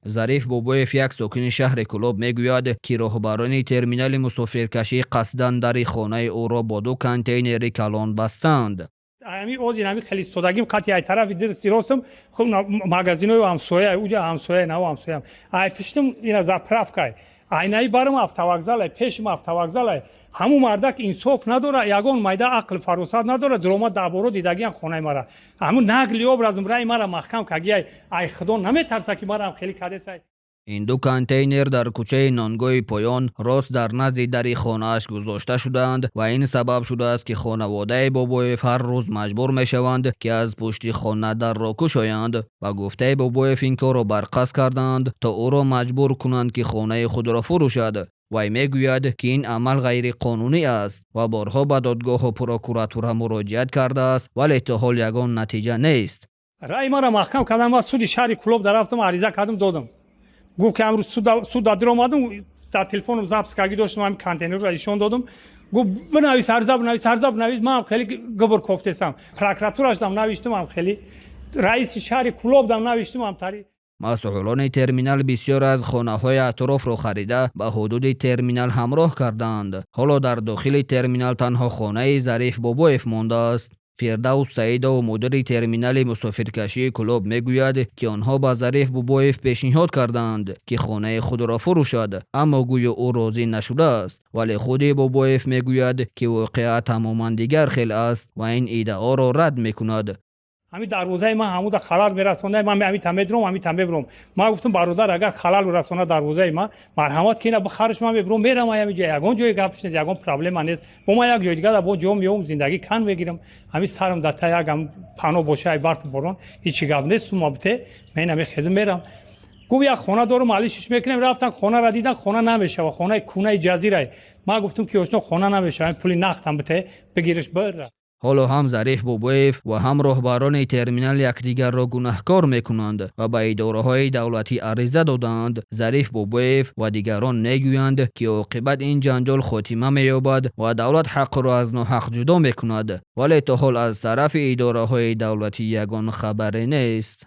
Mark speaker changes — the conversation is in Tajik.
Speaker 1: Зариф Бобоев, як сокини шаҳри Кӯлоб, мегӯяд, ки роҳбарони терминали мусофиркашӣ қасдан дари хонаи ӯро бо ду контейнери калон бастанд.
Speaker 2: Ами озир ами хеле истодагим, қати ай тарафи дурусти ростам хуб магазинои ҳамсоя, уҷа ҳамсоя, нав ҳамсоям, ай пиштам ина заправкай, айнаи барам автовокзалай, пешим автовокзалай. Ҳамун мардак инсоф надора, ягон майда ақл фаросат надора. Дурома даҳборо дидагиам хонаи мара, ҳамун нагли образм раи мара маҳкам кагиай. Ай худо наметарса, ки марам хеле кадесай.
Speaker 1: Ин ду контейнер дар кӯчаи Нонгоҳи Поён, рост дар назди дари хонааш гузошта шудаанд ва ин сабаб шудааст, ки хонаводаи Бобоев ҳар рӯз маҷбур мешаванд, ки аз пушти хона дарро кушоянд. Ба гуфтаи Бобоев, ин корро барқасд карданд, то ӯро маҷбур кунанд, ки хонаи худро фурӯшад. Вай мегӯяд, ки ин амал ғайриқонунӣ аст ва борҳо ба додгоҳу прокуратура муроҷиат кардааст, вале то ҳол ягон натиҷа нест.
Speaker 2: Раи мара маҳкам кардам ва суди шаҳри Кӯлоб дарафтам, ариза кардам, додам. Гуфт, ки амрӯз суд даромадам, дар телефоном запись карги доштам, ҳамин контейнерро нишон додам. Гуфт: «Бинавис арза, бинавис арза, бинавис». Ман хеле губр кофтесам, прокуратурашдам навиштум, ҳам хеле раиси шаҳри Кӯлобдам навиштум, ҳам тари.
Speaker 1: Масъулони терминал бисёр аз хонаҳои атрофро харида, ба ҳудуди терминал ҳамроҳ карданд. Ҳоло дар дохили терминал танҳо хонаи Зариф Бобоев мондааст. Фирдавс Саидов, мудири терминали мусофиркашии Кӯлоб, мегӯяд, ки онҳо ба Зариф Бобоев пешниҳод карданд, ки хонаи худро фурӯшад, аммо гӯё ӯ розӣ нашудааст. Вале худи Бобоев мегӯяд, ки воқеа тамоман дигар хел аст ва ин иддаоро рад мекунад.
Speaker 2: Ҳамин дарвозаи ман ҳамуда халал мерасонда. Ман ҳамита медуром, ҳамита мебуром. Ман гуфтам: «Бародар, агар халал расона дарвозаи ман, марҳамат, ки ина бихариш, ман мебуром, мерам ҳами ҷо, ягон ҷои гапш нест, ягон проблема нест. Бо ман як ҷои дигар бо ҷо меом, зиндагӣ кан мегирам. Ҳамин сарам дар та якам паноҳ боша, ай барфу борон, ҳичи гап нест, сума бите, мен ҳами хезм, мерам». Гуфт: «Як хона дорум, алишиш мекунем». Рафтан, хонаро дидан, хона намешава, хонаи кунаи ҷазирай. Ман гуфтам, ки ошно, хона намешава, пули нақтам бите, бигириш, бира.
Speaker 1: Ҳоло ҳам Зариф Бобоев ва ҳам роҳбарони терминал якдигарро гунаҳкор мекунанд ва ба идораҳои давлатӣ ариза додаанд. Зариф Бобоев ва дигарон мегӯянд, ки оқибат ин ҷанҷол хотима меёбад ва давлат ҳақро аз ноҳақ ҷудо мекунад, вале то ҳол аз тарафи идораҳои давлатӣ ягон хабаре нест.